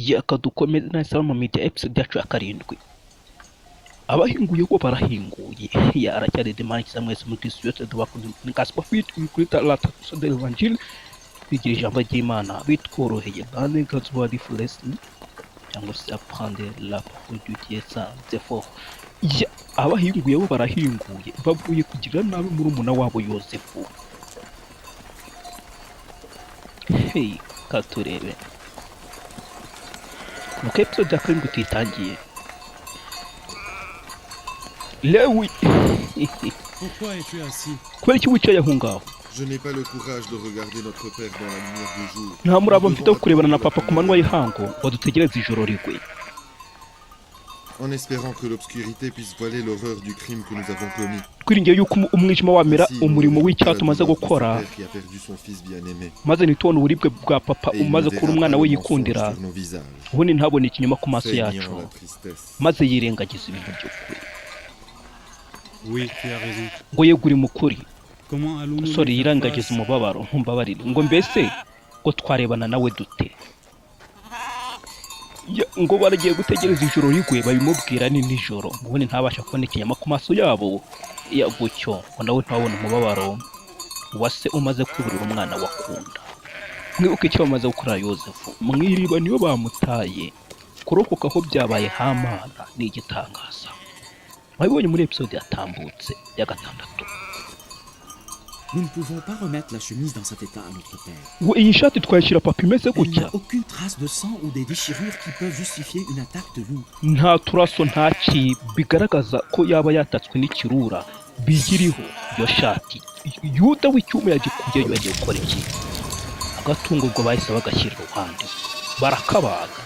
Yakadukomeza na Salama Media, episode yacu ya 7. Abahinguye ko barahinguye, yaracyari Demani mwese muri Kristo yose dubakunze ni Gospel Fit kuri la de l'Evangile, twigira ijambo ry'Imana bitworoheye, learning God's word effortlessly, cyangwa se apprendre la parole de Dieu sans effort. Ya, abahinguye bo barahinguye, bavuye kugirira nabi murumuna wabo Yosefu. Hey, katurebe nuko episode ya 7 tuyitangiye. Lewi. Pourquoi es-tu assis? Kubera iki wicaye aho ngaho? Je n'ai pas le courage de regarder notre père dans la lumière du jour. Nta murava mfite wo kurebana na papa ku manywa y'ihangu, ngo dutegereze ijoro rigwe. En espérant que l'obscurité puisse voiler l'horreur du crime que nous avons commis. Twiringiye yuko umwijima wamera Ainsi, nous umurimo n'avons w'icyaha pas la tumaze douleur de ce gukora, père qui a perdu son fils bien-aimé. Maze ntitubone uburibwe bwa papa Et il ne umaze verra kubura umwana pas we le mensonge yikundira, sur nos visages, ubundi ntabone ikinyoma ku maso feignant yacu, la tristesse. Maze yirengagiza ibintu by'ukuri. Oui, tu as raison. Ngo yegure mu kuri. Comment allons-nous Musore lui faire yirengagiza face? umubabaro, ntumbabarire. Ngo mbese ngo twarebana nawe dute? Ya, ngo baragiye gutegereza ijoro rigwe babimubwira ni nijoro, ubundi ntabasha kubona ikinyama ku maso yabo ya gutyo, ngo nawe ntabone umubabaro wa se umaze kwiburira umwana wakunda. Mwibuke icyo bamaze gukorera Yosefu mu iriba, niyo bamutaye, kurokoka aho byabaye hamana ni igitangaza. Mwabibonye muri episode yatambutse ya 6. Nous ne pouvons pas remettre la chemise dans cet état à notre père. Ngo iyi shati twayishyira papa imeze Elle gutya? n'a aucune trace de sang ou des déchirures qui peuvent justifier une attaque de loup. Nta turaso, nta ki bigaragaza ko yaba yatatswe n'ikirura biyiriho. Iyo shati Yuda w'icyuma yagikuyeyo, yagiye gukora iki? Agatungo ubwo bahise bagashyira iruhande, barakabaga.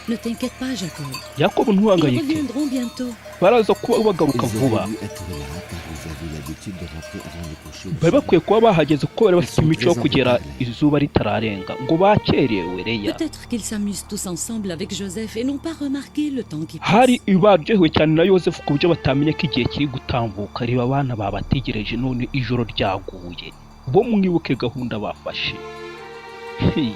Ne t'inquiète pas, Jacob. Yakobo, Ils ntuhangayike. Reviendront bientôt. Baraza kuba bagaruka Ils vuba. Auraient dû être là car ils avaient l'habitude de rentrer avant le coucher du Bari soleil. bakwiye kuba bahageze kuko bari bafite imico yo kugera izuba ritararenga. Ngo bakerewe, Leya. Peut-être qu'ils s'amusent tous ensemble avec Joseph et n'ont pas remarqué le temps qui passe. Hari baryohewe cyane na Yosefu ku buryo batamenye ko igihe kiri gutambuka. Reba abana babategereje, none ijoro ryaguye. Bo mwibuke gahunda bafashe. Hey.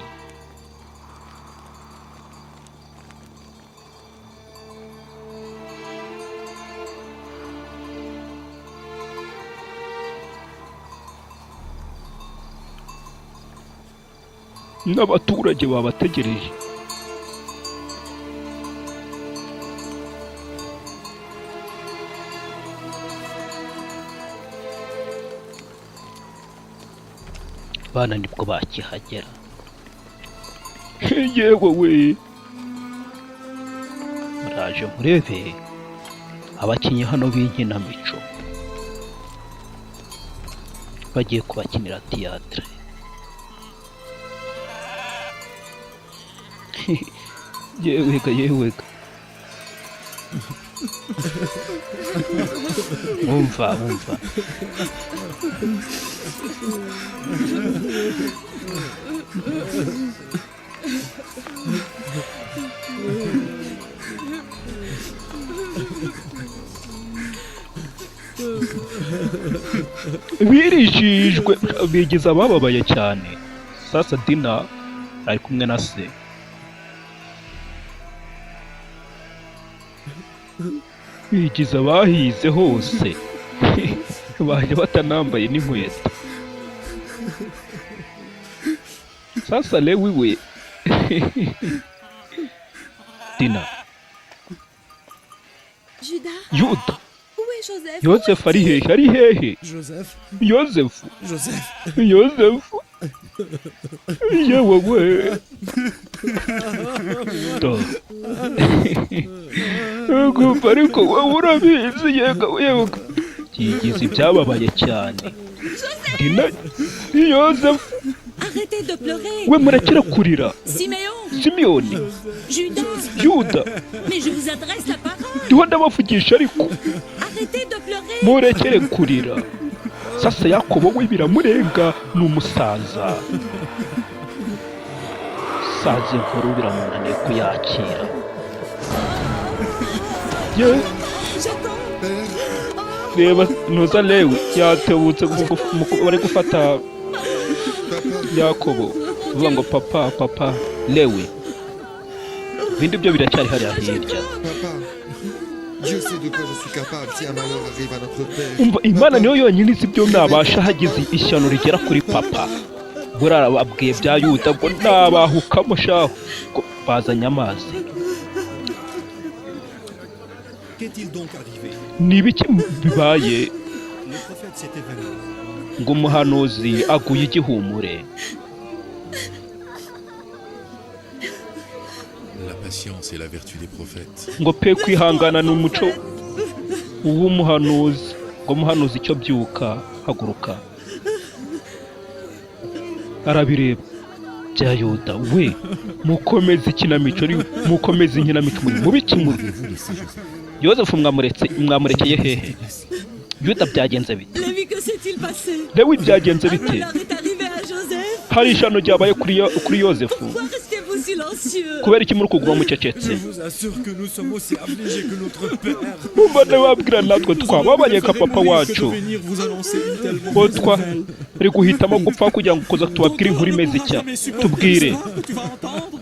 N'abaturage babategereje. Bana nibwo bakihagera. Yewe we, muraje murebe abakinnyi hano b'inkinamico bagiye kubakinira théâtre. Yewega, yewega, wumva wumva. Birijijwe, bigize abababaye cyane. Sasa Dina ari kumwe na se, bigize abahize hose, baje batanambaye n'inkweto. Sasa Lewi we, Dina. Judas, Yuda. Où est Joseph? Yosefu ari hehe? Ari hehe? Joseph, Yosefu. Joseph, Yosefu, yewe we. Do. Gupfa ariko wowe urabizi. Yego, yewe, byigize ibyababaye cyane. Dina, Yosefu. Arrêtez de pleurer. We, murekere kurira. Siméon, Simiyoni. Judas, Yuda. Mais je vous adresse la parole. Ndiho ndabavugisha ariko. Arrêtez de pleurer. Murekere kurira. Sasa Yakobo we biramurenga, ni umusaza. Umusaza inkuru biramunaniye kuyakira. Ye! Père, Reba ntuza Lewi yatebutse bari gufata papa, Yakobo uvuga ngo papa, papa. Lewi, ibindi byo biracyari hariya hirya. Papa. Dieu sait de quoi je suis capable si un malheur arrive à notre père. Umva, Imana niyo yonyine izi ibyo nabasha hagize ishyano rigera kuri papa. Burara babwiye bya Yuda ngo nabahukamo shaho ngo bazanye amazi. Qu'est-il donc arrivé? Ni ibiki bibaye? Le prophète s'est évanoui. Ngo umuhanuzi aguye igihumure. La patience est la vertu des prophètes. Ngo pe kwihangana ni umuco w'umuhanuzi. Ngo umuhanuzi icyo byuka, haguruka. Arabireba bya Yuda we. Mukomeze ikinamico, mukomeze inkinamico, muri mubiki muri. Avez-vous laissé Joseph? Yozefu mwamuretse, mwamurekeye hehe? Qu'est-ce qui s'est passé? Yuda, byagenze bite? Lévi, que s'est-il passé? Lewi, byagenze Un bite? malheur est arrivé à Joseph. Hari ishyano ryabaye kuri Yozefu. Pourquoi restez-vous silencieux? Kubera iki muri kuguma mucecetse? Je vous assure que nous sommes aussi affligés que notre père. Mumba ndababwira, natwe twababaye nka papa wacu. Venir vous annoncer une telle Ngo twari guhitamo gupfa kugira ngo kuza tubabwire inkuru imeze itya. Tubwire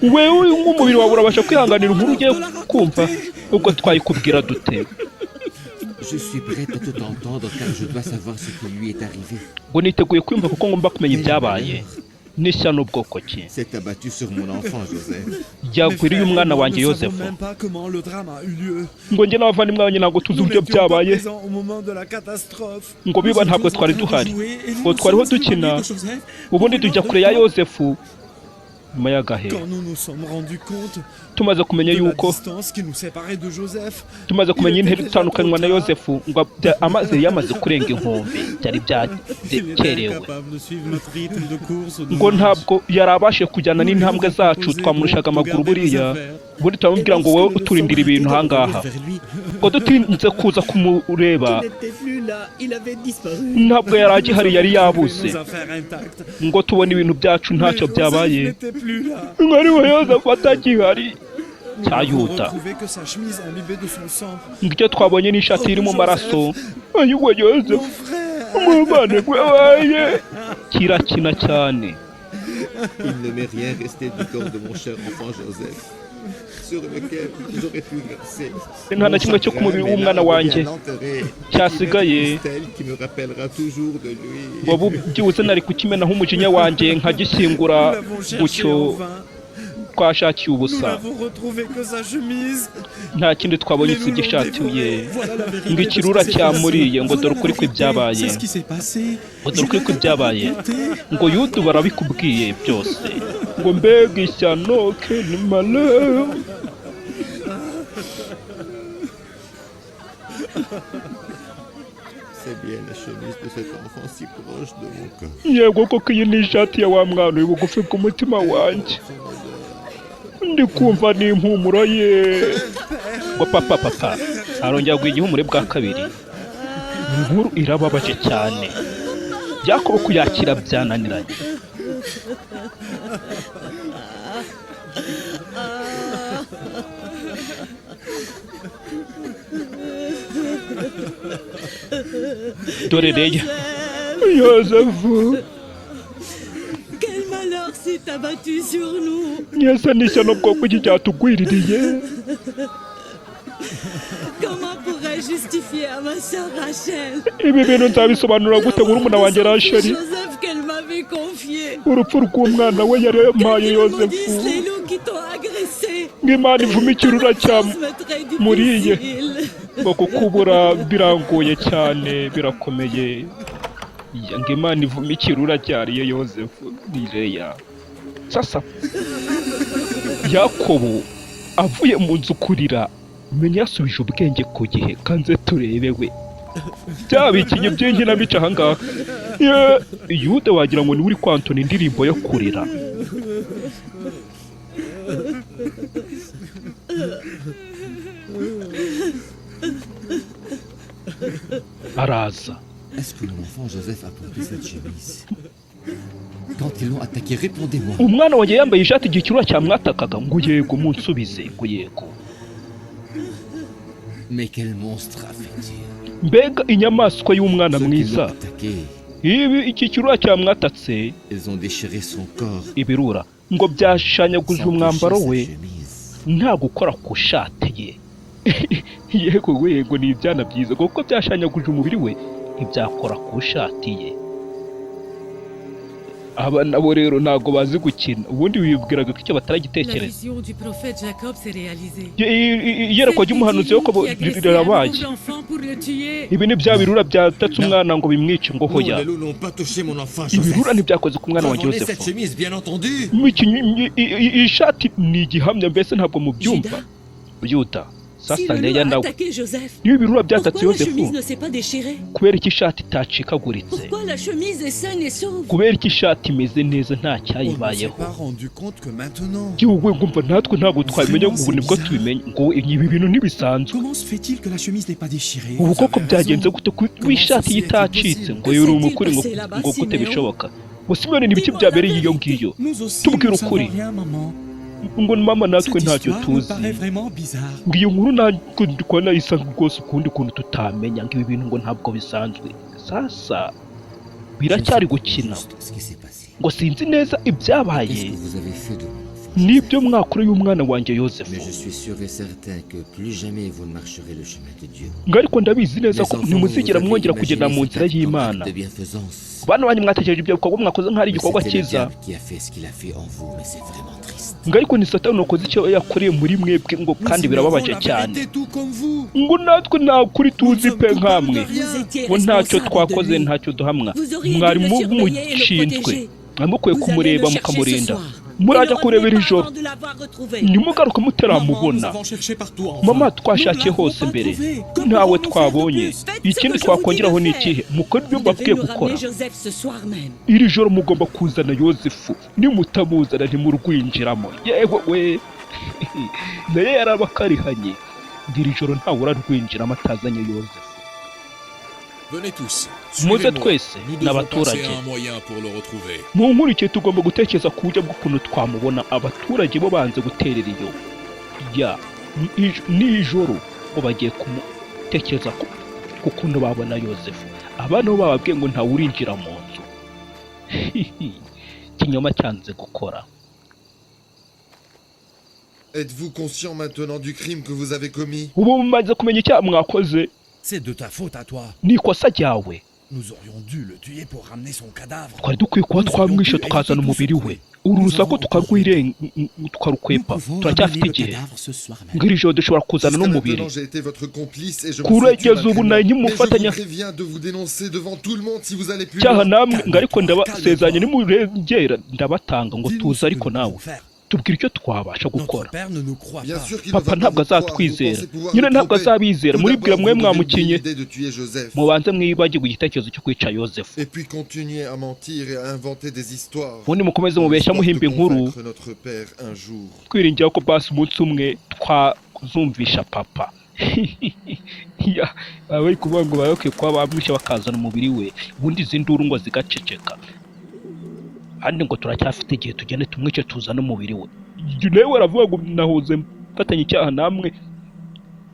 wewe, nk'umubiri wawe urabasha kwihanganira inkuru ugiye kumva? Ubwo twayikubwira dute? Je suis prête à tout entendre car je dois savoir ce qui lui est arrivé. Ngo niteguye kumva kuko ngomba kumenya ibyabaye. N'ishyano bwoko ki S'est abattu sur mon enfant Joseph? ryagwiriye umwana wanjye Nous ne savons Yozefu? même pas comment le drame a eu lieu. Ngo njye n'abavandimwe banjye ntabwo tuzi Nous uburyo n'étions pas byabaye. présents au moment de la catastrophe. Ngo biba ntabwo twari duhari, ngo twariho dukina, ubundi tujya kure ya Yozefu nyuma y'agahe. Quand nous nous sommes rendus compte Tumaze kumenya de la yuko distance qui nous séparait de Joseph, tumaze kumenya intera itandukanywa na Yozefu, ngo amazi yamaze kurenga inkombe, byari Il était byakerewe. incapable de suivre notre rythme de course ou de Ngo marche. ntabwo yarabashe kujyana n'intambwe zacu, twamurushaga amaguru buriya. Ubundi turamubwira ngo wowe uturindira ibintu ahangaha. Ngo dutinze kuza kumureba, Il n'était plus là, il avait disparu. ntabwo yari agihari, yari yabuze. nos affaires intactes. Ngo tubone ibintu byacu ntacyo Mais Joseph byabaye. n'était plus là. Ngo ari we Yozefu atagihari Nous cya n'avons Yuda. retrouvé que sa chemise imbibée de son sang. Ngo icyo twabonye ni ishati iri mu maraso. Ayiwe Yozefu! Mon frère! Umuvandimwe waye kirakina cyane. Il ne m'est rien resté du corps de mon cher enfant Joseph, sur lequel j'aurais pu verser Nta na kimwe cyo ku mubiri w'umwana wanjye cyasigaye. Stèle qui me rappellera toujours de lui. Ngo byibuze nari kukimenaho umujinya wanjye nkagishyingura Nous l'avons cherché gutyo. en vain. Twashakiye Nous ubusa. n'avons retrouvé que sa chemise. Nta kindi twabonye Les loups usibye l'ont ishati ye. dévoré. Voilà la vérité Ngo de ce ikirura qui s'est passé. cyamuriye. Ngo dore ukuri kw'ibyabaye. C'est ce qui s'est passé. Ngo dore ukuri kw'ibyabaye. Ngo Yuda barabikubwiye byose. Ngo mbega ishyano, quel malheur! C'est bien la chemise de cet enfant si proche de mon cœur. Yego koko, iyi ni ishati ya wa mwana uri bugufi bw'umutima wanjye. Ndi kumva n'impumuro ye. Ngo papa, papa! Arongera aguha igihumure bwa kabiri. Inkuru irababaje cyane, Yakobo kuyakira byananiranye. Dore Leya. Yozefu! Quel malheur s'est abattu sur nous! Nyese n'ishyano bwoko iki cyatugwiririye! Comment pourrais-je justifier à ma sœur Rachel Ibi bintu nzabisobanura gute murumuna wanjye Rasheli Joseph qu'elle m'avait confié? urupfu rw'umwana we yari yampaye Qu'ils Yozefu? maudissent les loups qui t'ont agressé. Nk'Imana ivuma ikirura cya Ça me très muriye. difficile. Ngo kukubura birangoye cyane, birakomeye. Ya, ngo Imana ivume ikirura cyariye Yozefu. Ni Leya. Sasa Yakobo avuye mu nzu kurira, menya yasubije ubwenge ku gihe. Kanze turebe we byaba ikinye by'inkinamico ahangaha. Ye, Yuda wagira ngo niwe uri kwantona indirimbo yo kurira. Araza. Est-ce que mon enfant Joseph a porté cette chemise? quand ils l'ont attaqué? Répondez-moi. Umwana wanjye yambaye ishati igihe ikirura cyamwatakaga? Ngo yego, munsubize. Ngo yego. Mais quel monstre affectueux. Mbega inyamaswa y'umwana Ceux qui mwiza. l'ont attaqué, Ibi iki kirura cyamwatatse, ils ont déchiré son corps ibirura ngo byashanyaguje sans umwambaro toucher sa we chemise. nta gukora ku shati ye. Yego yego, ni ibyana byiza kuko byashanyaguje umubiri we, ntibyakora ku shati ye. Aba nabo rero ntabwo bazi gukina. Ubundi wibwiraga ko icyo La bataragitekereza. vision du prophète Jacob s'est réalisée. Iyerekwa ry'umuhanuzi Yakobo Qui agressait un rirabaye. pauvre enfant pour le tuer. Ibi ni bya birura byatatse umwana ngo bimwice. Ngo Non, hoya. les loups n'ont pas touché mon enfant Joseph. Ibirura ntibyakoze ku mwana wanjye Revendez cette Yosefu. chemise, bien entendu. Iyi shati ni igihamya mbese, ntabwo mubyumva? Judas, Yuda, si sasa le loup Leya a nawe, attaqué Joseph, niba ibirura byatatse pourquoi la Yosefu, chemise ne s'est pas déchirée? Kubera iki ishati itacikaguritse? Pourquoi la chemise est saine et sauve? Kubera iki ishati imeze neza, nta On ne s'est cyayibayeho? pas rendu compte que maintenant. Yewe, ngumva natwe ntabwo twabimenya, ngo ubu nibwo tubimenye. Ngo ibi bintu ntibisanzwe. Comment se fait-il que la chemise n'est pas déchirée? Ubu koko byagenze gute ku ishati ye itacitse? Ngo yuri umukuri. Ngo gute bishoboka? Ngo Simiyoni, ni ibiki byabereye iyo ngiyo? Nous aussi, Tubwire nous ne savons ukuri. rien, maman. Ngo mama, natwe Cette ntacyo histoire me tuzi. paraît vraiment bizarre. Ngo iyo nkuru ntabwo ndi kubona isa rwose ukundi kuntu tutamenya. Ngo ibi bintu ngo ntabwo bisanzwe. Sasa biracyari gukina. Juste ce qui s'est passé. Ngo sinzi neza ibyabaye. Qu'est-ce que vous avez fait de mon enfant Nibyo Joseph? mwakuru y'umwana wanjye Yosefu. Mais je suis sûr et certain que plus jamais vous ne marcherez le chemin de Dieu. Ngo ariko ndabizi neza Mes ko enfants, vous ntimuzigera avez mwongera kugenda imaginé mu cet nzira acte comme y'Imana. acte de bienfaisance. Bana banyu, mwatekereje ibyo bikorwa mwakoze nk'aho ari Mais igikorwa c'était le cyiza. diable qui a fait ce qu'il a fait en vous, mais c'est vraiment triste. Ngo ariko ni Satani wakoze icyo yakoreye muri mwebwe, ngo Nous kandi ignorons birababaje la cyane. vérité tout comme vous. Ngo natwe nta kuri tuzi Nous pe sommes coupables nkamwe. de rien. Vous étiez Ngo ntacyo responsable de twakoze, lui. ntacyo duhamwa. Vous auriez dû Mwari le surveiller et le mumushinzwe, protéger. mwari mukwiye Vous allez kumureba le chercher ce mukamurinda. soir. Murajya Et ne kurebera revenez pas ijoro, avant de l'avoir retrouvé. ntimugaruke Maman, nous mutaramubona. avons cherché partout, enfin. Mama, Nous ne twashakiye l'avons hose pas mbere, trouvé. Que ntawe pouvons-nous faire de twabonye. plus? Faites ce Ikindi que je vous dis twakongeraho de ni faire. ikihe? Mukore ibyo Vous devez mbabwiye nous gukora. ramener Joseph ce soir même. Iri joro mugomba kuzana Yosefu, nimutamuzana ntimurwinjiramo. Yewe we, nayo yaraba akarihanye. Ngo iri joro ntawe urarwinjiramo atazanye Yosefu. Venez tous. Muze Suivez-moi. twese Nous devons n'abaturage. penser à un moyen pour le retrouver. Mu nkurikiye, tugomba gutekereza ku buryo bw'ukuntu twamubona. Abaturage bo banze guterera iyo ya nijoro, ngo bagiye kumutekereza ku kuntu babona Yosefu. Abana bo bababwiye ngo ntawe urinjira mu nzu. Ikinyoma cyanze gukora. Êtes-vous conscient maintenant du crime que vous avez commis? Ubu mumaze kumenya icyaha mwakoze? C'est de ta faute à toi. Ni ikosa ryawe. Nous aurions dû le tuer pour ramener son cadavre. Twari dukwiye kuba twamwishe tukazana umubiri we, uru rusaku tukarukwepa. Nous pouvons Turacyafite ramener le igihe. cadavre ce soir même. Ngo iri joro dushobora kuzana Jusqu'à n'umubiri. maintenant, j'ai été votre complice et je me suis tu Kugeza ubu malgré moi. nari Mais je vous nkimufatanya préviens de vous dénoncer devant tout le monde si vous allez plus cyaha loin. namwe. Ngo ariko ndabasezeranye, nimurengera ndabatanga. Ngo Dis-nous tuze ce que ariko nous nawe pouvons faire. tubwira icyo twabasha Notre gukora. père ne nous croit Bien pas. sûr qu'il ne Papa va pas ntabwo vous croire, vous azatwizera pensez pouvoir nyine, le ntabwo tromper. azabizera. Tout Muribwira d'abord, mwe vous devez oublier mwamukinye. l'idée de tuer Joseph. Mubanze mwibagirwe igitekerezo cyo kwica Yosefu. Et puis continuer à mentir et à inventer des histoires. Ubundi mukomeze mubeshya Histoire de muhimba inkuru, convaincre notre père un jour. twiringira ko basi umunsi umwe twazumvisha papa. Ya, baba bari kuvuga ngo baba bakwiye kuba bamwishe bakazana umubiri we, ubundi izi nduru ngo zigaceceka. Kandi ngo turacyafite igihe, tugende tumwice tuzane umubiri we. Nawe aravuga ngo nahoze mfatanya icyaha namwe,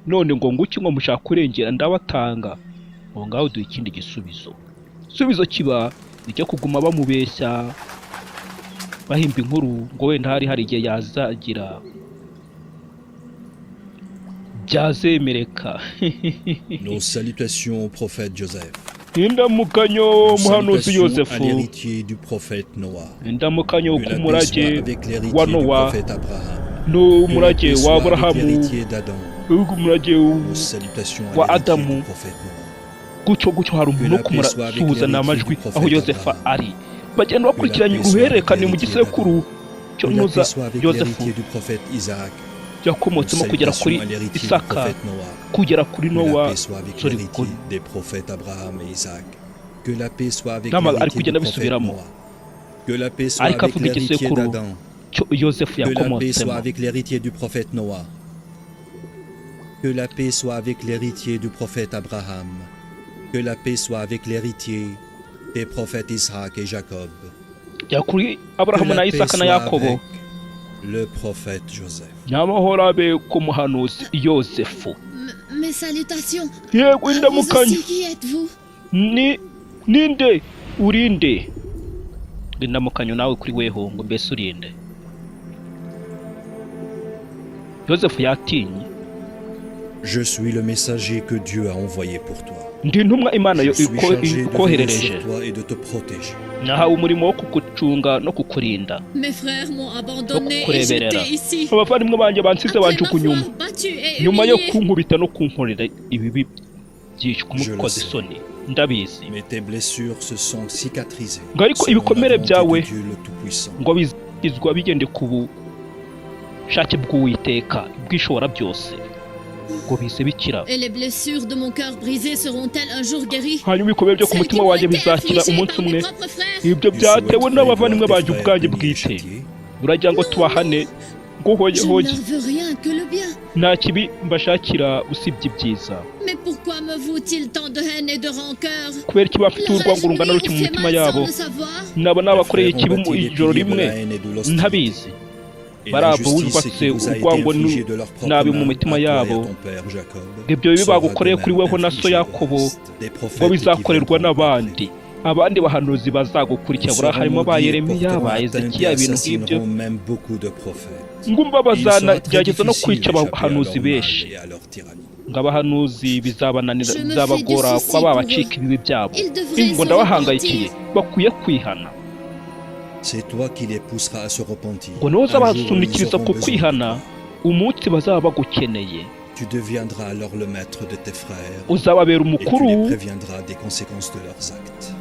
none ngo nguki, ngo mushaka kurengera, ndabatanga. Ngo ngaho duhe ikindi gisubizo. Igisubizo kiba icyo kuguma bamubeshya bahimba inkuru, ngo wenda hari igihe yazagira byazemereka. Nos salutations au prophète Joseph. Indamukanyo Nos muhanuzi salutations à Yosefu. l'héritier du prophète Noah. Indamukanyo Que la paix k'umurage soit avec l'héritier wa du Nowa prophète Abraham. Que la n'umurage paix wa soit avec Aburahamu, l'héritier d'Adam. umurage Nos salutations wa à l'héritier Adamu. du prophète Noah. Gutyo gutyo hari umuntu Que wo la paix soit avec kumurasuhuza l'héritier n'amajwi du prophète aho Yosefu Abraham. ari, bagenda bakurikiranye Que la paix soit avec uruhererekane mu l'héritier gisekuru d'Adam. cyo Que la noza paix soit avec Yosefu l'héritier du prophète Isaac. Nos yakomotsemo kugera kuri salutations à l'héritier du Isaka, prophète Noah. kugera kuri Que la Nowa. paix soit avec Sorry, l'héritier des prophètes Abraham et Isaac. Que la paix soit avec Nama ari l'héritier du kugenda prophète abisubiramo. Noah. Que la paix soit Ariko avec avuga l'héritier igisekuru d'Adam. cyo Yosefu Que la paix yakomotsemo. soit avec l'héritier du prophète Noah. Que la paix soit avec l'héritier du prophète Abraham. Que la paix soit avec l'héritier des prophètes Isaac et Jacob. Jya kuri Que Aburahamu na la paix Isaka na soit Yakobo. avec le prophète Joseph. Nyamahoro abe ku muhanuzi Yosefu. Mes salutations. Yego À vous indamukanyo. aussi, qui êtes-vous? Ni ninde urinde? Indamukanyo nawe kuri weho ngo mbese urinde? Yosefu yatinye. Je suis le messager que Dieu a envoyé pour toi. Ndi intumwa Imana Je suis chargé de veiller ikoherereje. sur toi et de te protéger. Nahawe umurimo wo kugucunga no kukurinda Mes frères m'ont no abandonné et kukureberera. jeté ici. Abavandimwe banjye bansize Après banjugunya m'avoir battu et nyuma yo humilié. kunkubita no kunkorera ibibi byinshi Je le kumukoza sais. isoni ndabizi. Mais tes blessures se sont cicatrisées. Ngo ariko Selon la ibikomere volonté byawe de Dieu le Tout-Puissant. ngo bizizwa bigende ku bushake bw'Uwiteka bw'ishobora byose ngo bize bikira. Et les blessures de mon cœur brisé seront-elles un jour guéries? Hanyuma ibikomere byo ku Celles qui mutima m'ont wanjye été bizakira infligées umunsi par mes umwe propres frères? ibyo Tu byatewe souhaiterais n'abavandimwe voir tes banjye frères ubwanjye punis et bwite. châtiés? Uragira ngo tubahane ngo hoye Je ne hoye leur veux rien que le bien. nta kibi mbashakira usibye ibyiza. Mais pourquoi me voue-t-il tant de haine et de rancœur? Kubera iki bafite Leur urwango ai-je rungana nui ruki ou mu fait mitima mal yabo sans le savoir? Naba Les nabakoreye frères ikibi ont mu bâti des ijoro piliers de rimwe la haine et de l'hostilité. ntabizi. Et Bari l'injustice abubatse qui vous a été urwango infligée de leur propre nabi mu main, mitima à toi et à yabo. ton père Jacob, Ibyo bibi sera de bagukoreye kuri même weho na so infligée au Yakobo reste des ngo prophètes qui bizakorerwa viendront n'abandi après. abandi bahanuzi bazagukurikira Ils buriya seront harimo ba maudits et Yeremiya porteront ba atteinte et Ezekiya ibintu nk'ibyo. assassineront même beaucoup de prophètes. Ngumva Il sera très bazanagerageza no difficile kwica d'échapper à abahanuzi leur mal benshi et à leur tyrannie. ngo abahanuzi bizabananira Je me fais du bizabagora souci kuba pour babacika eux. ibibi byabo. Ils devraient Ngo se ndabahangayikiye repentir. bakwiye kwihana. C'est toi qui les pousseras à se repentir. Ngo niwe Un jour où ils uzabasunikiriza auront ku besoin de kwihana toi. umunsi bazaba bagukeneye. Tu deviendras alors le maître de tes frères Uzababera et tu umukuru les préviendras des conséquences de leurs actes.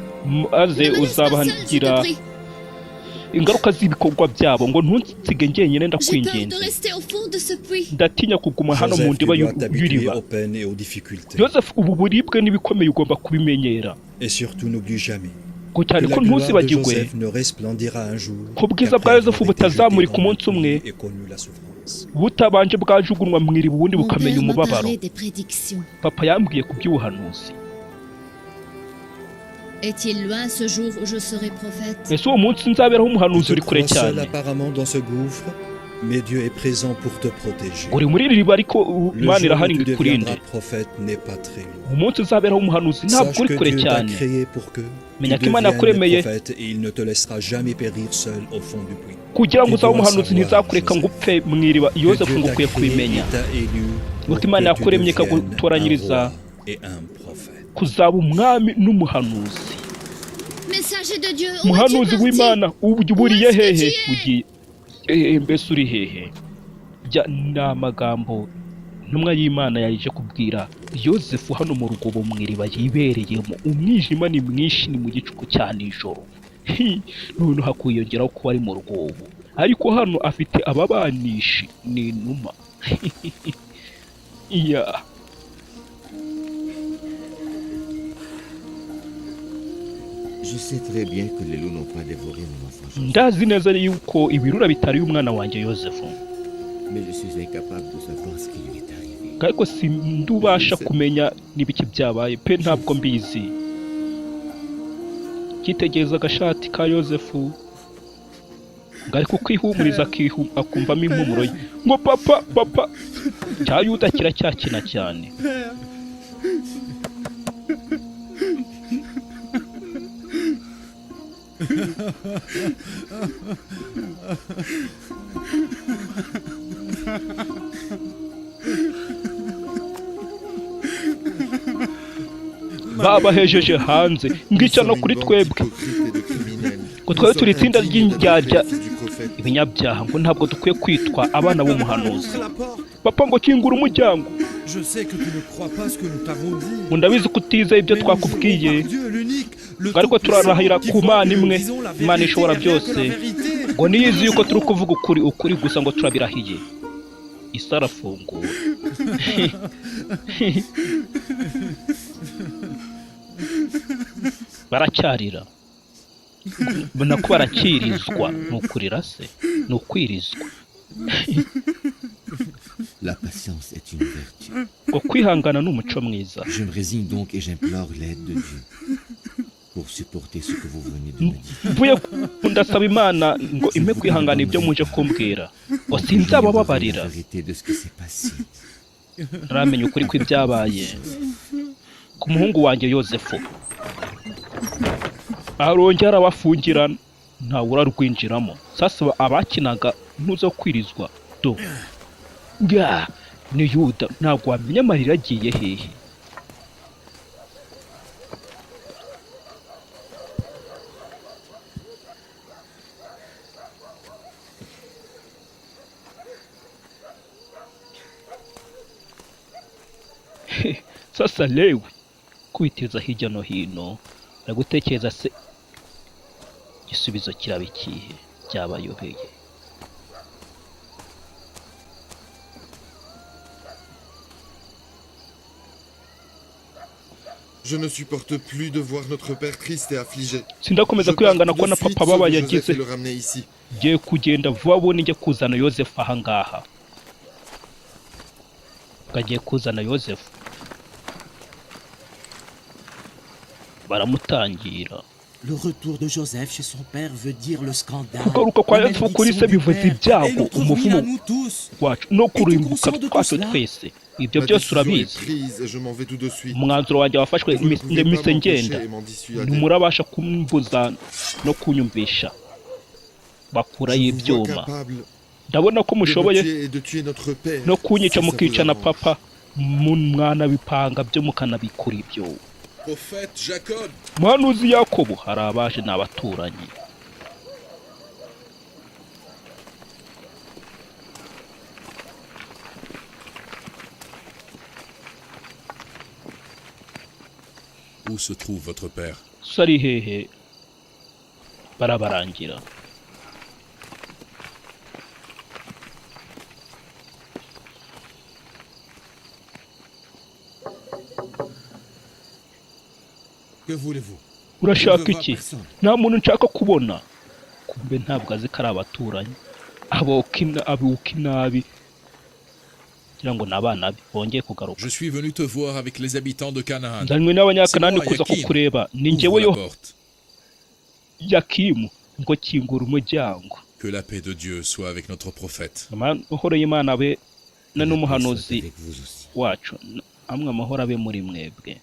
maze Ne me laisse pas seule, je te uzabagira prie. ingaruka z'ibikorwa byabo ngo ntunsige njyenyine J'ai peur de ndakwinginze. rester au fond de ce puits. Ndatinya kuguma hano mu Joseph, ndiba tu dois t'habituer y'iriba. aux peines et aux difficultés. Yosefu ubu buribwe n'ibikomeye ugomba kubimenyera. Et surtout, n'oublie jamais Ngo que cyane la ko gloire de ntuzibagirwe Joseph ne resplendira un jour ko ubwiza bwa qu'après Yosefu avoir été jeté butazamurika dans le umunsi umwe puits et connu la souffrance. butabanje bwajugunywa mu iriba ubundi Mon bukamenya père m'a umubabaro. parlé des prédictions. Papa yambwiye ku by'ubuhanuzi. Est-il loin ce jour où je serai prophète? Ese uwo munsi nzaberaho Tu umuhanuzi te uri kure crois seul cyane? apparemment dans ce gouffre, mais Dieu est présent pour te protéger. Uri muri iri riba ariko Le Imana jour où irahari tu ngo ikurinde. deviendras prophète n'est pas très loin. Umunsi uzaberaho umuhanuzi ntabwo Sache uri que kure Dieu t'a cyane. créé pour que tu Menya ko Imana deviennes yakuremeye prophète et il ne te laissera jamais périr seul au fond du puits. Kugira ngo Tu uzabe dois umuhanuzi savoir, ntizakureka ngo Joseph, upfe mu iriba. que Yosefu Dieu ngo t'a ukwiye créé kubimenya et t'a élu ngo pour ko Imana que tu yakuremye deviennes un ikagutoranyiriza roi et un prophète. kuzaba umwami n'umuhanuzi. Messager de Dieu, où es-tu Umuhanuzi parti? w'Imana ubu uburiye Où est-ce que hehe tu es? ugiye hehe mbese uri hehe? Jya ni amagambo intumwa y'Imana yaje kubwira Yosefu hano mu rwobo mu iriba yibereyemo. Umwijima ni mwinshi ni mu gicuku cya nijoro. Hi, noneho hakiyongeraho kuba ari mu rwobo ariko hano afite ababanishi ni inuma. Iya. Je sais très bien que les loups n'ont pas dévoré mon enfant Joseph, Ndazi neza yuko ibirura bitari umwana wanjye Yosefu mais je suis incapable de savoir ce qui lui est arrivé. Ariko sindubasha kumenya n'ibiki byabaye pe ntabwo mbizi. Kitegereza agashati ka Yosefu ngo ariko kwihumuriza akumvamo impumuro ye ngo papa papa cya Yuda kiracyakina cyane. Babahejeje hanze Nous ngica no sommes kuri une bande twebwe d'hypocrites et de criminels. Ngo Nous twari sommes turi itsinda indignes d'être ry'indyarya les fils du prophète. ibinyabyaha ngo ntabwo dukwiye kwitwa abana b'umuhanuzi. Ouvre la porte. Papa ngo kingura umuryango. Je sais que tu ne crois pas ce que nous t'avons dit. Ngo ndabizi ko utizeye ibyo Mais nous twakubwiye. jurons par Dieu, l'unique, le Ngo ariko Tout-Puissant, turarahira qui ku voit Mana que nous imwe disons la Imana vérité ishobora et rien que byose la vérité. ngo niyizi Nous yuko turi jurons. kuvuga ukuri ukuri gusa ngo turabirahiye. Isi arafungura. Baracyarira nako barakirizwa ni ukurira se ni ukwirizwa. La patience est une vertu. Ngo kwihangana ni umuco mwiza. Je me résigne donc et j'implore l'aide de Dieu pour supporter ce que vous venez de me dire. Mvuye ndasaba Imana ngo impe kwihangana ibyo muje kumbwira, ngo sinzabababarira. La vérité de ce qui s'est passé. Ntaramenya ukuri kw'ibyabaye ku muhungu wanjye Yozefu. Arongera arabafungirana, ntawe urarwinjiramo. Sasa abakinaga ntuzo kwirizwa do ya ni Yuda, ntabwo wamenya amarira agiye hehe. Sasa Lewi kwiteza hirya no hino, ari gutekereza se igisubizo kiraba ikihe, byabayobeye. Je ne supporte plus de voir notre père triste et affligé. Sindakomeza Je pars kwihangana tout de kubona suite papa ababaye sauver Joseph agize. et le ramener ici. Ngiye kugenda vuba bundi njye kuzana Yozefu ahangaha. Ngo agiye kuzana Yozefu, baramutangira. Le retour de Joseph chez son père veut dire le scandale. Kugaruka kwa La Yozefu kuri se malédiction du bivuze père et ibyago, notre ruine umuvumo à nous tous. wacu no Es-tu kurimbuka conscient de tout kwacu cela? twese. Ibyo Ma byose décision est urabizi. prise et je m'en vais tout de suite. Umwanzuro wanjye wafashwe, Vous ne pouvez pas mise m'empêcher ngenda, et m'en dissuader. ntimurabasha kumbuza no kunyumvisha. Bakurayo Je vous vois ibyuma. capable Ndabona ko de me mushoboye tuer et de tuer notre père. no kunyica Si ça vous mukica na arrange. papa, mwana bipanga byo mukanabikora ibyo. Prophète Jacob, Muhanuzi Yakobo, hari abaje ni abaturanyi. où se trouve votre père? So ari hehe? Barabarangira. Que voulez-vous? Urashaka Je ne veux voir iki? personne. Nta muntu nshaka kubona. Kumbe ntabwo azi ko ari abaturanyi, abuka inabi kugira ngo ni abana be bongeye kugaruka. Je suis venu te voir avec les habitants de Canaan. Nzanywe n'abanyakanani C'est moi, kuza Yakim. kukureba, ni Ouvre njyewe la yo porte. Yakimu, ngo kingura umuryango. Que la paix de Dieu soit avec notre prophète. Amahoro y'Imana abe Que la na paix soit n'umuhanuzi avec vous aussi. wacu, amwe amahoro abe muri mwebwe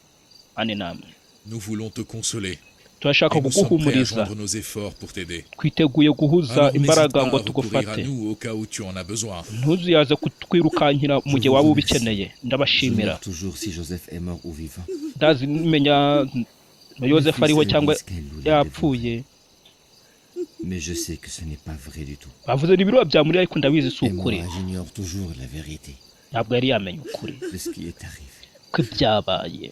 ane namwe. Nous voulons te consoler. Turashaka Et nous sommes prêts à kuguhumuriza, joindre nos efforts pour t'aider. twiteguye guhuza Alors n'hésite imbaraga pas à ngo recourir à tugufate. nous au cas où tu en as besoin. Ntuzuyaze kutwirukankira mu gihe Je waba vous ubikeneye. Ndabashimira. J'ignore toujours si Joseph est mort ou vivant. Ndazi menya na Yozefu ariho cyangwa yapfuye. Mais je sais que ce n'est pas vrai du tout. Bavuze n'ibirura byamuriye, ariko ndabizi si Et ukuri. moi, j'ignore toujours la vérité Ntabwo yari yamenya ukuri de ce qui est arrivé. ko ibyabaye.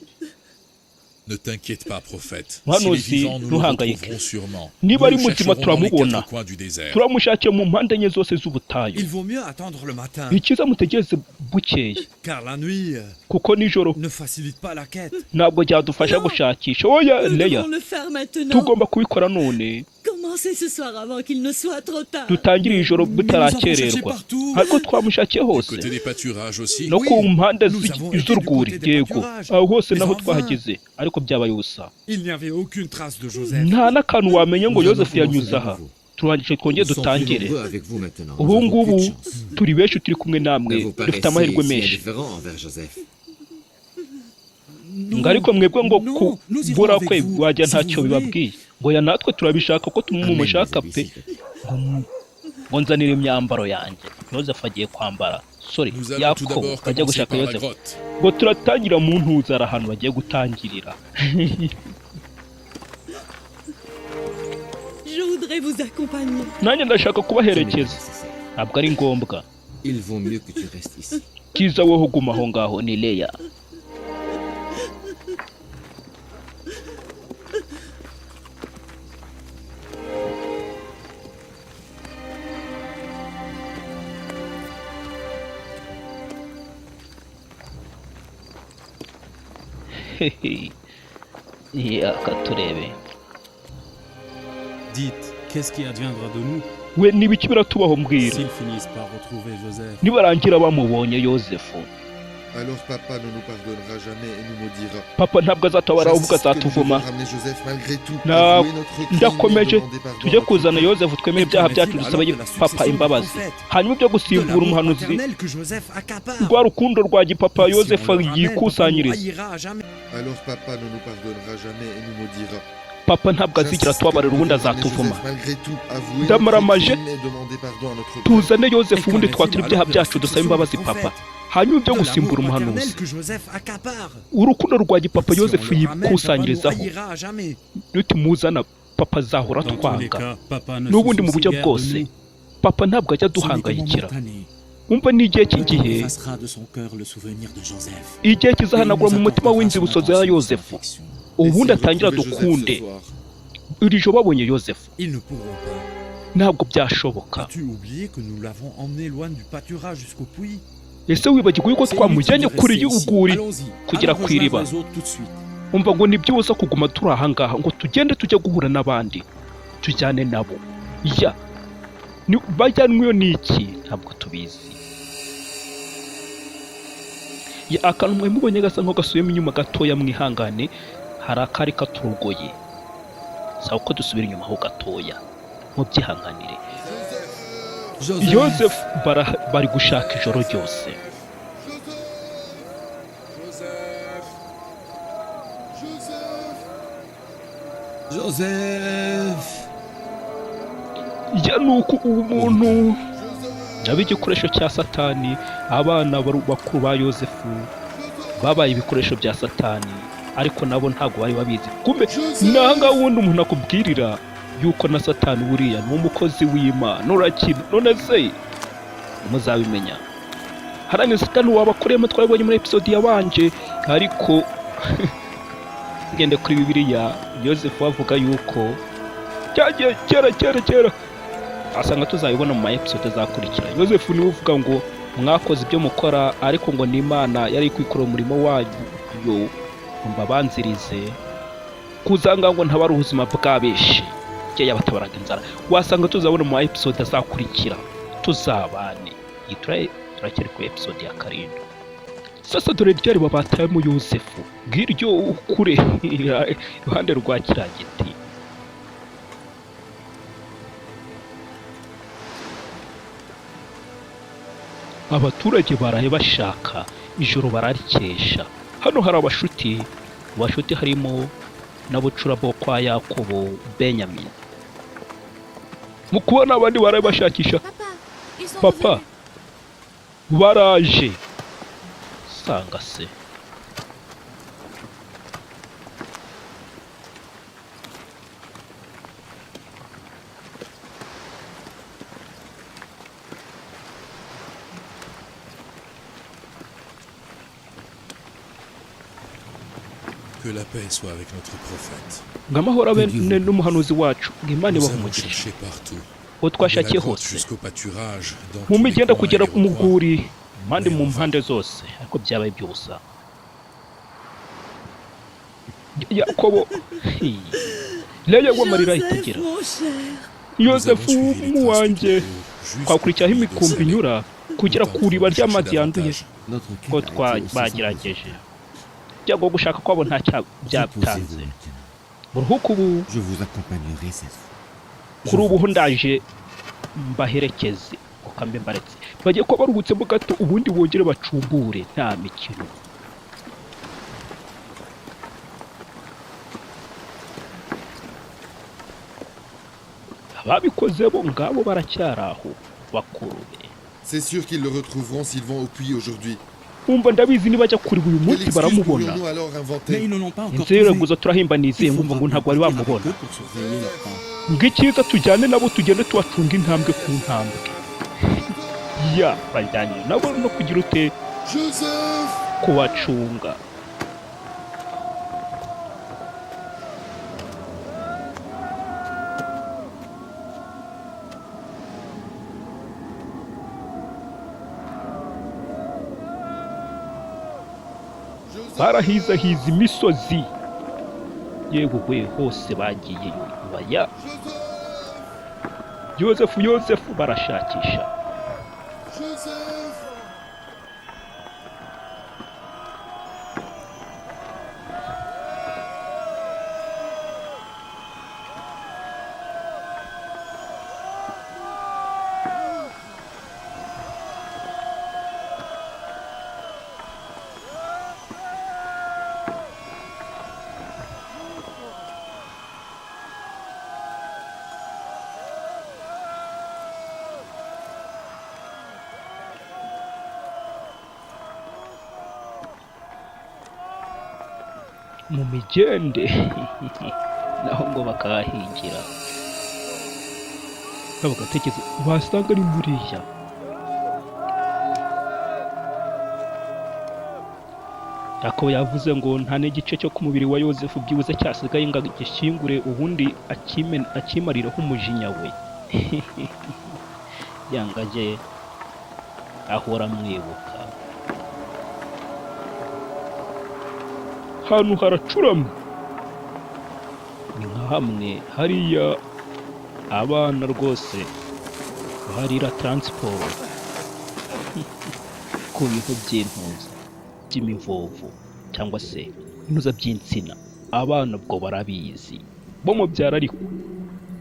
Ne t'inquiète pas, prophète. S'il est Muhanuzi, vivant, nous le ntuhangayike. retrouverons sûrement. Niba Nous ari le muzima chercherons dans les turamubona. quatre coins du désert. Turamushakiye mu mpande enye zose z'ubutayu. Il vaut mieux attendre le matin, Icyiza mutegereze bukeye, car la nuit kuko nijoro ne facilite pas la quête. ntabwo byadufasha Non. gushakisha. Oya Nous Leya, devons le faire maintenant. tugomba kubikora none. Commencez ce soir avant qu'il ne soit trop tard. Dutangire ijoro Mais nous avons cherché butarakererwa. partout. Ariko twamushakiye Du hose, côté des pâturages aussi. no ku mpande Nous avons été du z'urwuri. côté des Yego, pâturages. aho hose Mais naho enfin. twahageze, ariko byabaye ubusa. Il n'y avait aucune trace de Joseph. Nta n'akantu wamenya ngo Nous allons Yozefu commencer yanyuze de aha. nouveau. Turangije twongere Nous sommes plus dutangire. nombreux avec vous maintenant. Nous Ubu avons ngubu plus de chance. turi benshi, turi kumwe namwe, Mais vous dufite paraissez amahirwe si menshi. indifférent envers Joseph. Ngo ariko mwebwe ngo Non, nous irons kubura avec kwe vous, wajya si ntacyo vous voulez. bibabwiye. Ngo ya natwe turabishaka ko Amène les tumumushaka habits, pe. s'il te plaît. Ngo nzanire imyambaro yanjye. Yozefu agiye kwambara. Sorry, Nous allons tout Yakobo d'abord bajya commencer gushaka par la Yozefu. grotte. Ngo turatangira mu ntuzara ahantu bagiye gutangirira. Je voudrais vous accompagner. Nanjye ndashaka Ce n'est pas kubaherekeza. nécessaire. Ntabwo ari ngombwa. Il vaut mieux que tu restes ici. Cyiza wowe uguma aho ngaho ni Leya. Hehe. Yaka turebe. Dites, qu'est-ce qui adviendra de nous We n'ibiki biratubaho mbwira. s'ils finissent par retrouver Joseph? Nibarangira bamubonye Yozefu, Alors papa ne nous pardonnera jamais et nous maudira. Papa ntabwo azatabara, ahubwo J'insiste que nous azatuvuma. devons ramener Joseph malgré tout, Na- avouer notre crime et Ndakomeje, demander pardon à tujye notre kuzana père. Yozefu, twemere ibyaha byacu, dusabe papa imbabazi. Hanyuma ibyo De gusimbura l'amour umuhanuzi, paternel que Joseph accapare. rwa rukundo rwa gipapa Si on Yozefu le ramène, papa nous yikusanyiriza. haïra à jamais. Alors papa ne nous pardonnera jamais et nous maudira. Papa ntabwo azigera J'insiste que atubabarira, nous ubundi devons ramener azatuvuma. Joseph malgré tout, avouer notre Ndamaramaje. crime et demander pardon à notre père. Tuzane Et Yozefu, qu'en ubundi est-il twatura alors ibyaha de la byacu, dusabe succession du imbabazi papa. prophète? Hanyuma ibyo De gusimbura l'amour umuhanuzi, paternel que Joseph accapare. urukundo rwa gipapa Si on Yozefu le ramène, papa nous yikusanyirizaho, haïra à jamais. nitumuzana papa azahora Dans tous les atwanga. cas, papa ne se N'ubundi mu soucie buryo guère de bwose nous. papa ntabwo ajya Ce n'est qu'un moment aduhangayikira. momentané. Umva, ni igihe Le temps cy'igihe, effacera de son cœur le souvenir de Joseph. igihe Et il kizahanagura nous mu mutima accordera son w'inzibutso za attention et son Yozefu, affection. Et ubundi s'ils atangira retrouvaient Joseph ce dukunde. soir? Iri joro babonye Yozefu? Ils ne pourront pas. Ntabwo byashoboka. As-tu oublié que nous l'avons emmené loin du pâturage jusqu'au puits? Ese wibagirwa yuko C'est twamujyanye inutile de kure rester ici. y'urwuri Allons-y. kugera Allons ku iriba? rejoindre les autres tout de suite. Umva ngo ni by'ubusa kuguma turi ahangaha, ngo tugende tujye guhura n'abandi, tujyane nabo. Ya bajyanweyo n'iki? Ntabwo tubizi. Ya, akantu mwe mubonye gasa nkaho gasubiyemo inyuma gatoya, mwihangane, hari akari katurogoye. Saba ko dusubira inyuma ho gatoya, mubyihanganire. Joseph. Yozefu bari gushaka ijoro ryose. Joseph. Joseph. Ya, ni uko umuntu aba igikoresho cya Satani. Abana bakuru ba Yozefu babaye ibikoresho bya Satani, ariko nabo ntabwo bari babizi. Kumbe ni ahangaha ubundi umuntu akubwirira yuko na Satani buriya ni umukozi w'Imana. Urakina none se muzabimenya. Haranga Satani wabakoreyemo, twabibonye muri episode yabanje. Ariko tugende kuri Bibiliya, Yozefu avuga yuko cyagiye kera kera kera, asanga tuzabibona mu ma episode azakurikira. Yozefu niwe uvuga ngo mwakoze ibyo mukora, ariko ngo ni Imana yari kwikorera umurimo wayo ngo mbabanzirize kuzanga, ngo ntabare ubuzima bwa benshi igihe yabatabaraga inzara. Wasanga tuzabona mu ma episode azakurikira. Tuzabane. Iyi turacyari kuri episode ya 7. Sasa dore ryari babatayemo Yozefu ngiryo kure iruhande rwa kiriya giti. Abaturage baraye bashaka ijoro bararikesha. Hano hari abashuti. Mu bashuti harimo n'abucura bwo kwa Yakobo, Benyamin. Mu kubona abandi baraye bashakisha, Papa, ils sont papa, revenus. baraje sanga se. Que la paix soit avec notre prophète. Ngo amahoro abe n'umuhanuzi wacu, ngo Imana Nous ibahe avons umugisha. cherché partout. Uwo De la twashakiye grotte hose, jusqu'au pâturage, dans mu tous les migenda coins kugera et ku recoins. muguri, impande mu mpande zose, ariko byabaye iby'ubusa. Yakobo, Leya amarira ahita Joseph, agira. mon cher. Nous avons Yozefu suivi les traces wanjye, du troupeau twakurikiraho jusqu'au puits d'eau imikumbi salée. inyura kugera Nous ku riba tenterons de chercher ry'amazi yanduye. davantage. Notre Ko quête a été aussi sans twabagerageje byago gushaka kwabo nta byatanze. Reposez-vous maintenant. Muruhuke ubu. Je vous accompagnerai cette fois. Kuri ubu ho ndaje mbaherekeze ukambe mbaretse. Bagiye kuba baruhutsemo gato, ubundi bongere bacumbure, nta mikino. Ababikoze bo ngabo baracyari aho, bakuru be. C'est sûr qu'ils le retrouveront s'ils vont au puits aujourd'hui. Umva, ndabizi nibajya kureba uyu Quelle munsi excuse baramubona. pourrions-nous alors Mais inventer? ils ne l'ont pas encore Inzira trouvé. guza turahimba nizeye Il ngumva faudra ngo bien ntabwo bari partir avec bamubona. eux pour surveiller leur pas. Ngo icyiza tujyane nabo, tugende tubacunga intambwe ku ntambwe. Ya bajyanye nabo no kugira ute? Joseph! Kubacunga. Barahizahiza imisozi, yewe we, hose bagiyeyo. Baya Yozefu, Yozefu, barashakisha. Joseph! Mu migende naho ngo bakahahingira, bagatekereza wasanga ari muriya. Yakobo yavuze ngo nta n'igice cyo ku mubiri wa Yosefu byibuze cyasigaye ngo agishyingure, ubundi akimarireho umujinya we. Yanga ajye ahora amwibuka. Ahantu haracuramye, ni nka hamwe hariya abana rwose baharira transport ku bintu by'intuza by'imivovo cyangwa se intuza by'insina. Abana ubwo barabizi bo mu byaro ariko.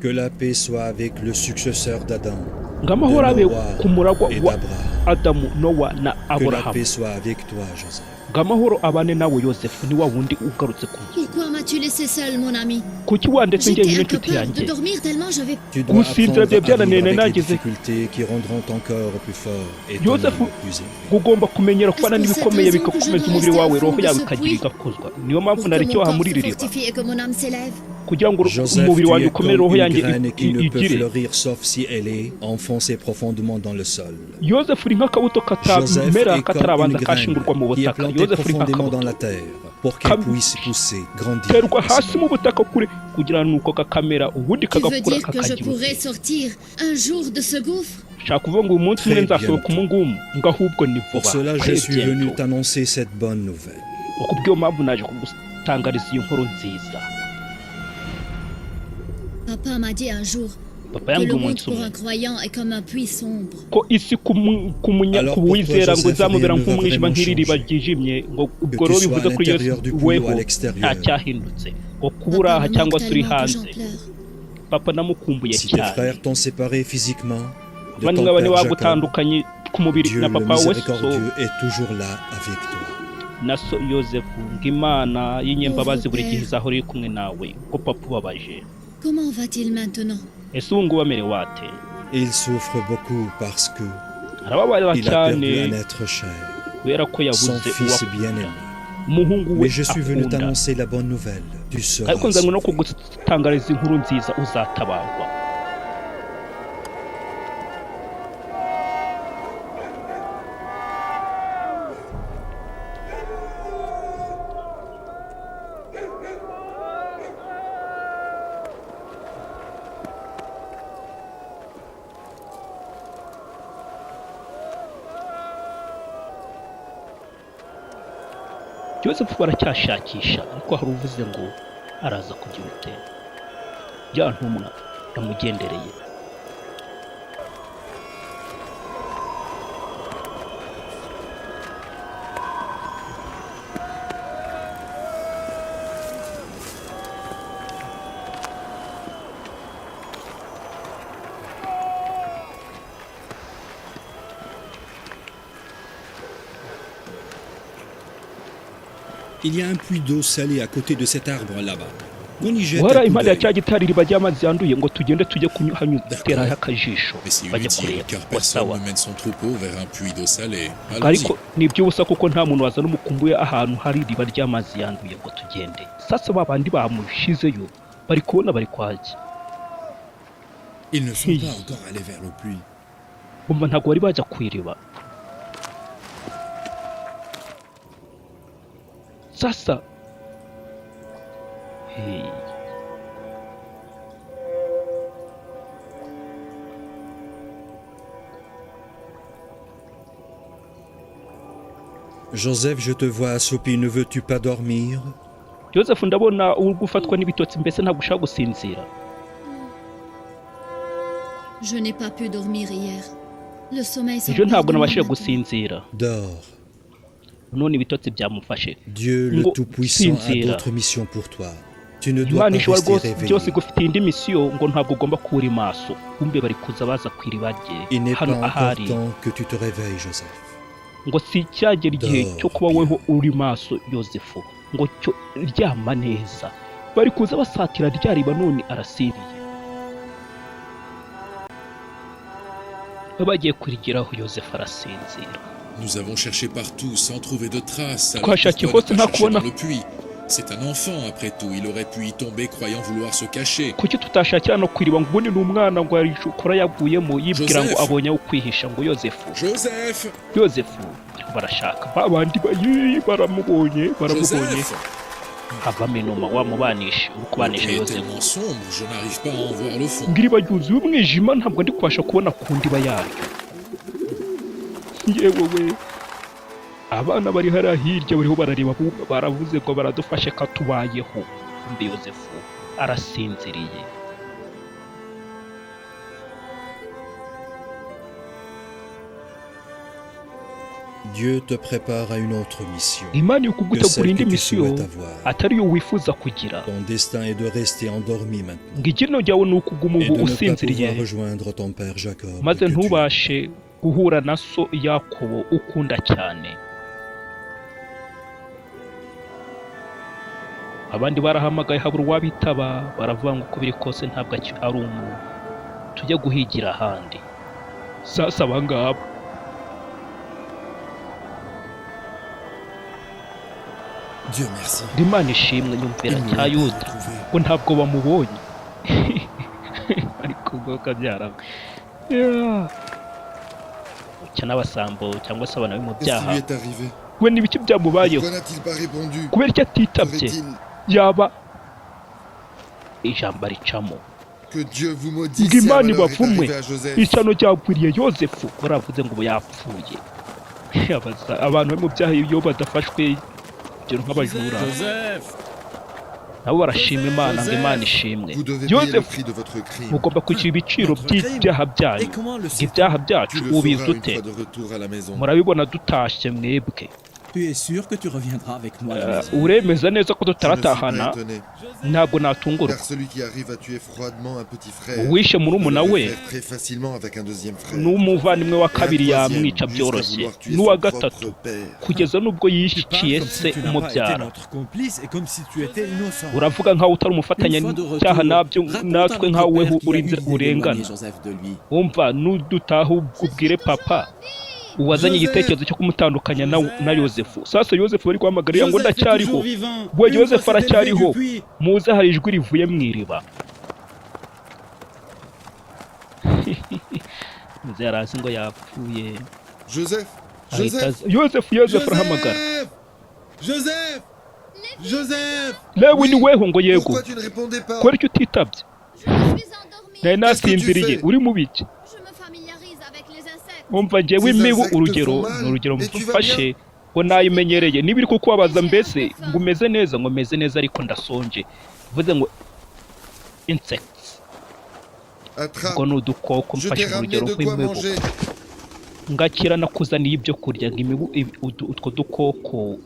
Que la paix soit avec le successeur d'Adam, Ngo amahoro de abe Noah ku muragwa et wa d'Abraham. Adamu, Nowa na Que la Aburahamu. paix soit avec toi, Joseph. Ngo amahoro abane nawe Yosefu. Ni wa wundi ugarutse ku nzu. Pourquoi m'as-tu laissé seul, mon ami? Kuki wandetse J'étais njyenyine, inshuti incapable yanjye? de dormir tellement j'avais Tu dois Gusinzira apprendre byari à byananiye, vivre avec les nagize difficultés qui rendront ton corps plus fort et ton Yosefu, âme plus élevée. ugomba kumenyera kubana Est-ce pour cette n'ibikomeye raison que je bigakomeza dois umubiri rester wawe, au fond roho de yawe ce ikagira puits igakozwa. Niyo mpamvu pour que narekeye mon aha corps muri se iri riba fortifie et que mon âme s'élève? Kugira ngo Joseph, umubiri tu wanjye es ukomere, comme roho une yanjye graine qui ne peut igire. fleurir sauf si elle est enfoncée profondément dans le sol. Yosefu uri nk'akabuto Joseph katamera est comme katarabanza une kashingurwa mu graine qui est butaka. plantée Yosefu uri profondément dans nk'akabuto la terre pour qu'elle puisse pousser, grandir terwa et se hasi mu butaka kure kugira nuko kakamera, ubundi Tu veux kagakura, dire que je kakagira. pourrais sortir un jour de ce gouffre? Shaka kuvuga ngo uyu munsi umwe Très nzasohoka bientôt. umu ngumu? Ngo ahubwo ni Pour vuba. cela, je Très suis venu bientôt. t'annoncer cette bonne nouvelle. Ku bw'iyo mpamvu naje kugutangariza iyo nkuru nziza. Papa m'a dit un jour Papa que le yambwiye monde umunsi pour umwe un croyant est comme un puits sombre. ko isi ku munya- Alors ku pour toi, wizera ngo Joseph, izamubera rien ne va nk'umwijima, vraiment nk'iri riba changer. ryijimye. Ngo Que ubwo tu rero sois à bivuze kuri l'intérieur Yesu du puits ou weho à nta l'extérieur. cyahindutse, ngo kuba uri Papa aha me cyangwa manque se uri tellement que hanze. j'en pleure. Papa namukumbuye Si tes cyane. frères t'ont séparé physiquement de Abandi ton ngaba père Jacob, ntibagutandukanye ku mubiri Dieu na le papa we so miséricordieux est toujours là avec toi. Na so Yosefu, ngo Imana y'inyembabazi buri gihe Père. izahora iri kumwe nawe. Ko papa ubabaje. Comment va-t-il maintenant? Ese ubu ngubu amerewe ate? Il souffre beaucoup parce que Arababara il a cyane perdu un être cher, kubera ko son yabuze fils uwo bien-aimé. umuhungu we Mais je suis venu akunda. t'annoncer la bonne nouvelle. Tu seras Ariko nzanywe no sauvé. kugutangariza inkuru nziza, uzatabarwa. Yosefu baracyashakisha, ariko hari uvuze ngo araza kugira ute ya ntumwa yamugendereye. Il y a un puits d'eau salée à côté de cet arbre là-bas. On y jette Guhora un coup impande ya d'œil. cya gitari, iriba ry'amazi yanduye, ngo tugende tujye kunyuhanyuteraho D'accord. akajisho. Mais c'est Bajya inutile, kureba car ngo personne sawa. ne mène son troupeau vers un puits d'eau salée. Allons-y. Ariko ni iby'ubusa kuko nta muntu wazana umukumbi we ahantu hari iriba ry'amazi yanduye. Ngo tugende. Sasa ba bandi bamushizeyo bari kubona bari kwajya. Ils ne sont Hi. pas encore allés vers le puits. Bumva ntabwo bari bajya ku iriba. Sasa hey. Joseph, je te vois assoupi, ne veux-tu pas dormir? Joseph, ndabona uri gufatwa n'ibitotsi, mbese ntabwo ushaka gusinzira? Je n'ai pas pu dormir hier. Le sommeil Ejo s'empare ntabwo de moi nabashije maintenant. gusinzira. Dors. None ibitotsi byamufashe. Dieu le Ngo Tout-Puissant a sinzira. d'autres missions pour toi. Tu ne dois Imana pas ishobora rester rwose réveillé. byose, igufitiye indi misiyo, ngo ntabwo ugomba kuba uri maso. Kumbe bari kuza baza ku iriba rye Il n'est pas hano encore ahari. temps que tu te réveilles, Joseph. Ngo si cyagera igihe Dors cyo kuba bien. weho uri maso, Yosefu, ngo cyo ryama neza. Bari kuza basatira rya riba, none arasiriye. Bagiye kurigeraho, Yosefu arasinzira. Nous avons cherché partout sans trouver de traces. Alors Twashakiye pourquoi ne hose pas nta chercher kubona dans le puits? C'est un enfant, après tout. Il aurait pu y tomber croyant vouloir se cacher. Kuki tutashakira no kwiriba? Ngo ubundi ni umwana, ngo yarishukura yaguyemo yibwira ngo Joseph! abonye aho kwihisha. Ngo Yozefu! Joseph! Yozefu! Barimo barashaka ba bandi baramubonye, baramubonye. Joseph! Havamo inuma wamubanisha uri Le kubanisha puits est Yozefu. tellement sombre, je n'arrive pas à en voir le fond. Ngo iriba ryuzuye umwijima, ntabwo ndi kubasha kubona ku ndiba yaryo. Yewe we, abana bari hariya hirya bariho barareba, baravuze ngo baradufashe katubayeho. Mbe Yozefu arasinziriye. Dieu te prépare à une autre mission Imana iri que kugutegura celle indi que tu misiyo souhaites avoir. atari yo wifuza kugira. Ton destin est de rester endormi maintenant Ngo igeno ryawe ni ukuguma et ubu de ne pas usinziriye, pouvoir rejoindre ton père Jacob maze que tu aimes. ntubashe guhura na so Yakobo ukunda cyane. Abandi barahamagaye habura uwabitaba, baravuga ngo uko biri kose ntabwo ari umuntu, tujye guhigira ahandi. Sasa abangaba Dieu merci. Ngo Imana ishimwe, nyumvira Ils ne cya l'ont pas Yuda retrouvé. ngo ntabwo bamubonye, ariko ubwo kabyara cya n'abasambo cyangwa se abantu bari mu Qu'est-ce qui byaha. lui est arrivé? We n'ibiki byamubayeho? Pourquoi n'a-t-il pas répondu? Kubera icyo atitabye? Aurait-il Yaba ijambo aricamo. Que Dieu vous maudisse Ngo si un Imana malheur est ibavume, arrivé à Joseph. ishyano ryagwiriye Yozefu, baravuze ngo ubu yapfuye. Abantu bari mu byaha iyo badafashwe, urugero nk'abajura, Joseph! nabo barashima Imana ngo Imana ishimwe. Vous devez payer le Yozefu, prix de votre crime. mugomba kwishyura ibiciro Notre crime. by'ibyaha byanyu. Et comment le Ngo sais-tu? ibyaha byacu Tu le ubizi sauras une ute? fois de retour à la maison. Murabibona dutashye mwebwe. Tu es sûr que tu reviendras avec moi à la maison? Uremeza neza ko Je ne suis pas tutaratahana? étonné, Ntabwo natungurwa. car celui qui arrive à tuer froidement un petit frère Uwishe peut murumuna le we faire très facilement avec un deuxième frère. n'umuvandimwe wa Et un kabiri troisième, yamwica jusqu'à byoroshye, vouloir tuer n'uwa son gatatu, propre père. kugeza n'ubwo Tu parles yishikiye comme se si tu n'as pas été umubyara. notre complice et comme si tu étais innocent. Uravuga nkaho utari Une fois de umufatanyacyaha retour, nabyo raconte à natwe notre nkaho père weho qui a uri eu l'idée urengana. d'éloigner Joseph de lui. Wumva nudutaha ubwire papa uwazanye Joseph! igitekerezo cyo kumutandukanya na Yozefu. Sasa Yozefu bari guhamagarira ngo Joseph est ndacyariho. toujours vivant. We Une Yozefu voix s'est élevée aracyariho. du puits. Muze, hari ijwi rivuye mu iriba. Muze yari azi ngo yapfuye. Joseph! Ahita Joseph! aza. Yozefu, Yozefu arahamagara. Joseph! Joseph! Lewe, ni weho? Ngo yego. Pourquoi tu ne répondais pas? Kubera icyo utitabye? Je me suis endormie. Nari nasinziriye. Qu'est-ce que tu fais? Uri mu biki? Je me familiarise avec les insectes. Wumva njyewe Ces imibu insectes urugero font mal. ni urugero Et tu vas mfashe ngo nayimenyereye. Niba iri kukubabaza mbese ngo umeze neza? Ngo meze neza ariko ndasonje. Mvuze ngo insects Attrape! ngo ni udukoko. Je Mfashe t'ai ramené urugero de quoi nk'imibu. manger. Ngakira nakuzaniye ibyo kurya. Ngo imibu utwo dukoko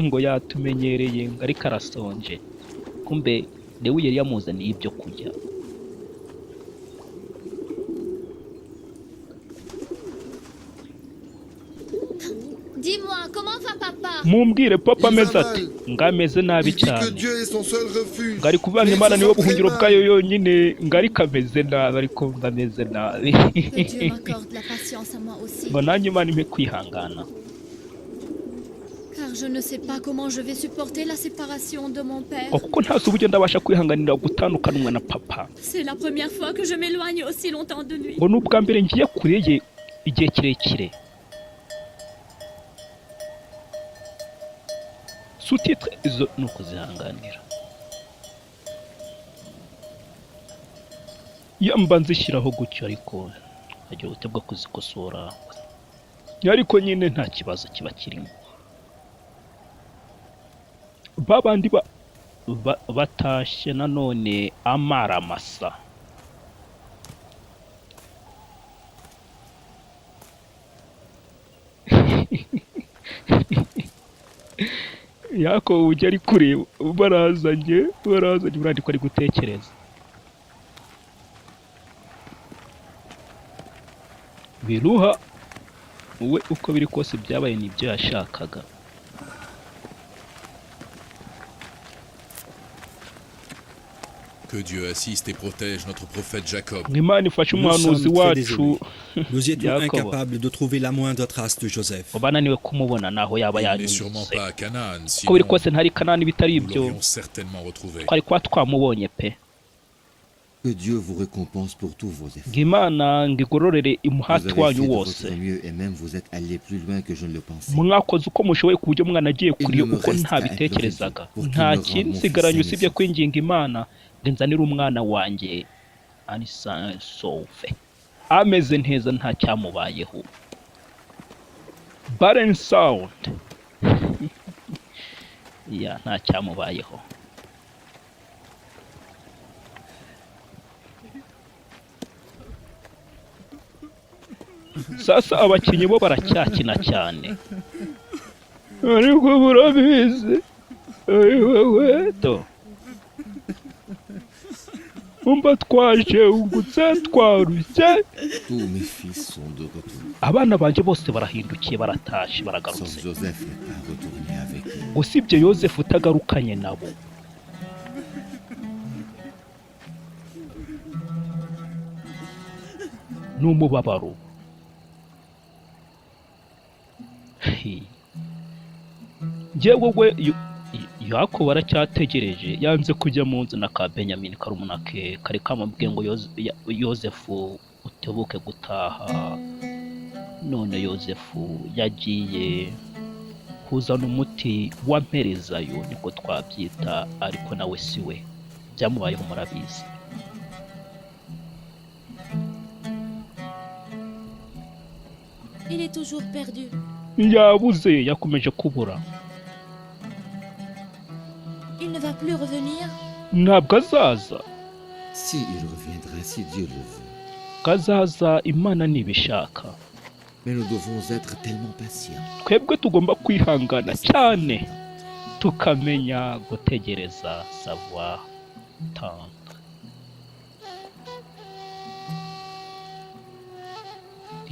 ngo yatumenyereye, ngo ariko arasonje. Kumbe Lewi yari yamuzaniye ibyo kurya. Dis-moi, comment va papa? Mumbwire, papa Il va ameze ate? mal. Ngo ameze nabi Il dit que cyane. Dieu est son seul refuge. Ngo ari kuvuga ngo Mais il Imana se niwe sent très buhungiro mal. bwayo yonyine, ngo ariko ameze nabi, ariko ngo ameze nabi. Que Dieu m'accorde la patience à moi aussi. Ngo nanjye Imana impe kwihangana. Car je ne sais pas comment je vais supporter la séparation de mon père. Ngo kuko ntazi uburyo ndabasha kwihanganira gutandukanwa na papa. C'est la première fois que je m'éloigne aussi longtemps de lui. Ngo ni ubwa mbere ngiye kure ye igihe kirekire. Sous-titre izo ni ukuzihanganira, iyo mba nzishyiraho gutyo, ariko nkagira uburyo bwo kuzikosora, ariko nyine nta kibazo kiba kirimo. Ba bandi batashye nanone amaramasa. Yakobo ujya ari kureba barazanye, barazanye urandiko ari gutekereza biruha we. Uko biri kose byabaye nibyo yashakaga. Que Que Dieu assiste et protège notre prophète Jacob. Ngo Imana ifashe Nous umuhanuzi sommes très wacu. Désolés. Nous étions Yakobo. Incapables de trouver la moindre trace de Joseph. Ngo bananiwe kumubona naho yaba Il n'est yanyuze. sûrement pas à Canaan, Uko sinon biri kose ntari Kanani, bitari nous ibyo l'aurions certainement retrouvé. twari kuba twamubonye pe. Que Dieu vous récompense pour tous vos efforts. Ngo Imana ngo igororere Vous umuhati avez fait wanyu de wose. votre mieux et même vous êtes allé plus loin que je ne le pensais. Mwakoze uko mushoboye ku buryo mwanagiye kure Il ne me uko reste ntabitekerezaga. qu'à implorer Dieu pour qu'il Nta me rende kindi mon fils nsigaranye sain et usibye sauf. kwinginga Imana ngo nzanire umwana wanjye ari sauf, ameze neza, nta cyamubayeho. Baren sound ya nta cyamubayeho. Sasa abakinnyi bo baracyakina cyane, ariko murabizi ari wowe to umva twashengutse, twarushye. Tous mes fils sont de retour. Abana banjye bose barahindukiye, baratashe, baragarutse. Sauf Joseph n'est pas retourné avec nous. Usibye Yosefu utagarukanye nabo. N'umubabaro. Hey. Njyewe we Yakobo aracyategereje, yanze kujya mu nzu na ka Benyamini karumuna ke kari kamubwiye ngo Yozefu utebuke gutaha. None Yozefu yagiye kuzana umuti wa mperezayo, niko twabyita, ariko nawe si we byamubayeho, murabizi. Il est toujours perdu. Yabuze, yakomeje kubura. Il ne va plus revenir. Ntabwo azaza. Si, il reviendra si Dieu le veut. Kazaza Imana nibishaka. Mais nous devons être tellement patients. Twebwe tugomba kwihangana cyane, tukamenya gutegereza, savoir attendre.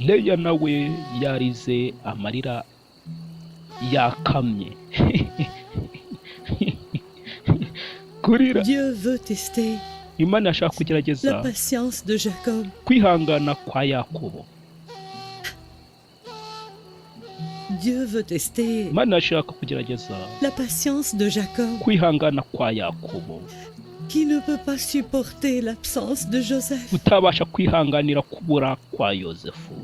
Leya nawe yarize amarira yakamye kurira. Dieu veut tester Imana yashaka kugerageza la patience de Jacob. Kwihangana kwa Yakobo. Dieu veut tester Imana yashaka kugerageza la patience de Jacob kwihangana kwa Yakobo qui ne peut pas supporter l'absence de Joseph. Utabasha kwihanganira kubura kwa Yosefu.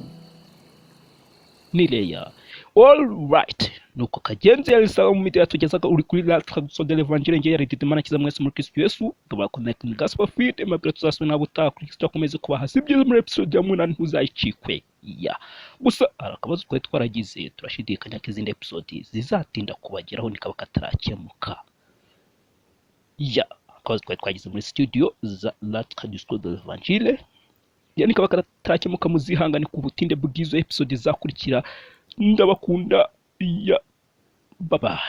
Ni Leya. All right, nuko kagenzi yari mu media yatugezaga uri kuri la traduction de l'Evangile. Ngiye yari Didimana kiza mwese muri Kristo Yesu tuba connect in gospel feed mabwira. Tuzasubira nabo utaha kuri Kristo akomeze kubaha si byiza muri episode ya 8, ntuzayicikwe. Ya gusa hari akabazo twari twaragize, turashidikanya ko izindi episode zizatinda kubageraho nikaba katarakemuka. Ya akabazo twari twagize muri studio za la traduction de l'Evangile ya nikaba katarakemuka, muzihangane ku butinde bw'izo episode zakurikira. Ndabakunda ya baba.